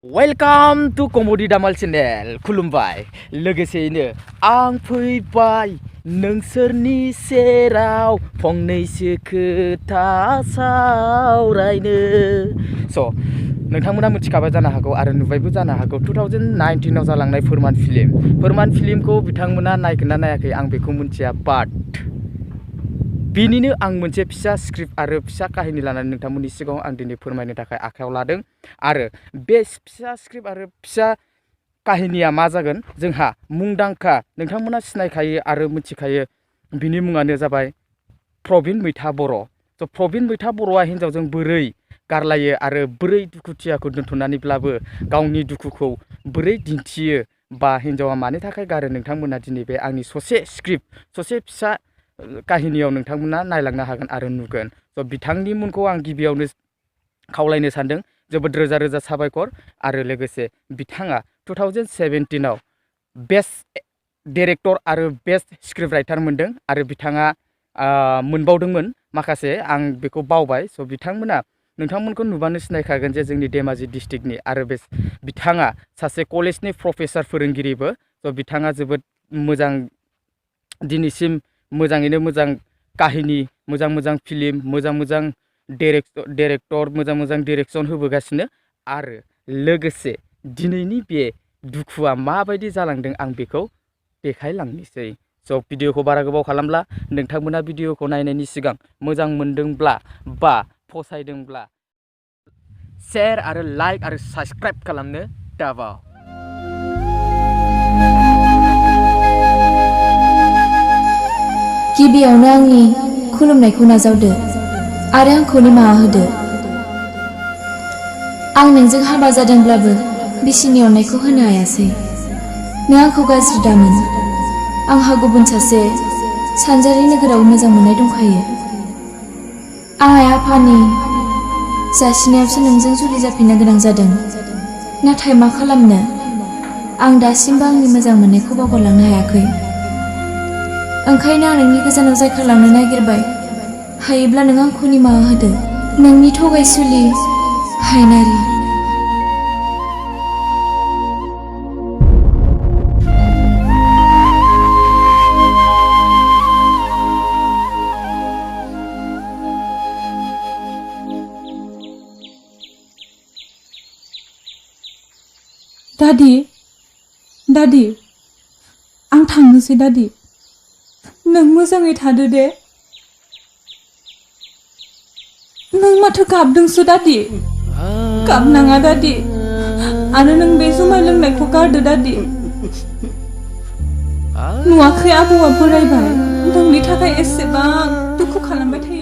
Welcome to Komodi Damal Channel. खुलुमबाय लोगोसेयैनो आं फैबाय नोंसोरनि सेराव फंनैसो खोथा सावरायनो नोंथांमोना मिथिखाबाय जानो हागौ आरो नुबायबो जानो हागौ 2019 आव जालांनाय फोरमान फिल्मखौ बिथांमोना नायगोन ना नायाखै आं बेखौ मिथिया बाट बिनिनो आं मोनसे फिसा स्क्रिप्ट आरो फिसा काहिनी लानानै नोंथांमोननि सिगाङाव आं दिनै फोरमायनो थाखाय आखायाव लादों आरो बे फिसा स्क्रिप्ट आरो फिसा काहिनीया मा जागोन जोंहा मुंदांखा नोंथांमोना सिनायखायो आरो मिथिखायो बिनि मुङानो जाबाय प्रबिन मैथा बर' प्रबिन मैथा बर'आ हिन्जावजों बोरै गारलायो आरो बोरै दुखुथियाखौ दोनथ'नानैब्लाबो गावनि दुखुखौ बोरै दिन्थियो बा हिन्जावा मानि थाखाय गारो नोंथांमोना दिनै बे आंनि ससे फिसा काहिनीयाव नोंथांमोना नायलांनो हागोन आरो नुगोन बिथांनि मुंखौ आं गिबियावनो खावलायनो सानदों जोबोद रोजा रोजा साबायखर आरो लोगोसे बिथाङा 2017 आव बेस्ट डाइरेक्टर आरो बेस्ट स्क्रिप्ट राइटार मोनदों आरो बिथाङा मोनबावदोंमोन माखासे आं बेखौ बावबाय बिथांमोना नोंथांमोनखौ नुबानो सिनायखागोन जे जोंनि धेमाजि डिस्ट्रिक्टनि आरो बिथाङा सासे कलेजनि प्रफेसार फोरोंगिरिबो बिथाङा जोबोद मोजां दिनैसिम मोजाङैनो मोजां काहिनी मोजां फिल्म मोजां डाइरेक्टर मोजां डाइरेक्सन होबोगासिनो आरो लोगोसे दिनैनि बे दुखुआ माबायदि जालांदों आं बेखौ देखायलांनोसै भिडिअखौ बारा गोबाव खालामला नोंथांमोना भिडिअखौ नायनायनि सिगां मोजां मोनदोंब्ला बा फसायदोंब्ला शेयार आरो लाइक आरो साबस्क्राइब खालामनो दाबाव गिबियावनो आंनि खुलुमनायखौ नाजावदो आरो आंखौ निमाहा होदो। आं नोंजों हाबा जादोंब्लाबो बिसिनि अननायखौ होनो हायासै। नों आंखौ गाज्रि दामोन। आंहा गुबुन सासे सानजारि नोगोराव मोजां मोननाय दंखायो। आं आइ आफानि जासिनायावसो नोंजों जुलि जाफिननो गोनां जादों। नाथाय मा खालामनो आं दासिमबो आंनि मोजां मोननायखौ बावगारलांनो हायाखै। ओंखायनो आं नोंनि गोजानाव जायखारलांनो नागिरबाय। हायोब्ला नों आंखौ निमाहा होदो। नोंनि थगायसुलि हायनारि। दादि आं थांनोसै दादि नों मोजाङै थादो दे नों माथो गाबदोंसो दादि गाबनाङा दादि आरो नों बे जुमाय लोंनायखौ गारदो दादि नुवाखै आबौआ बोरायबाय नोंनि थाखाय एसेबां दुखु खालामबाय थायो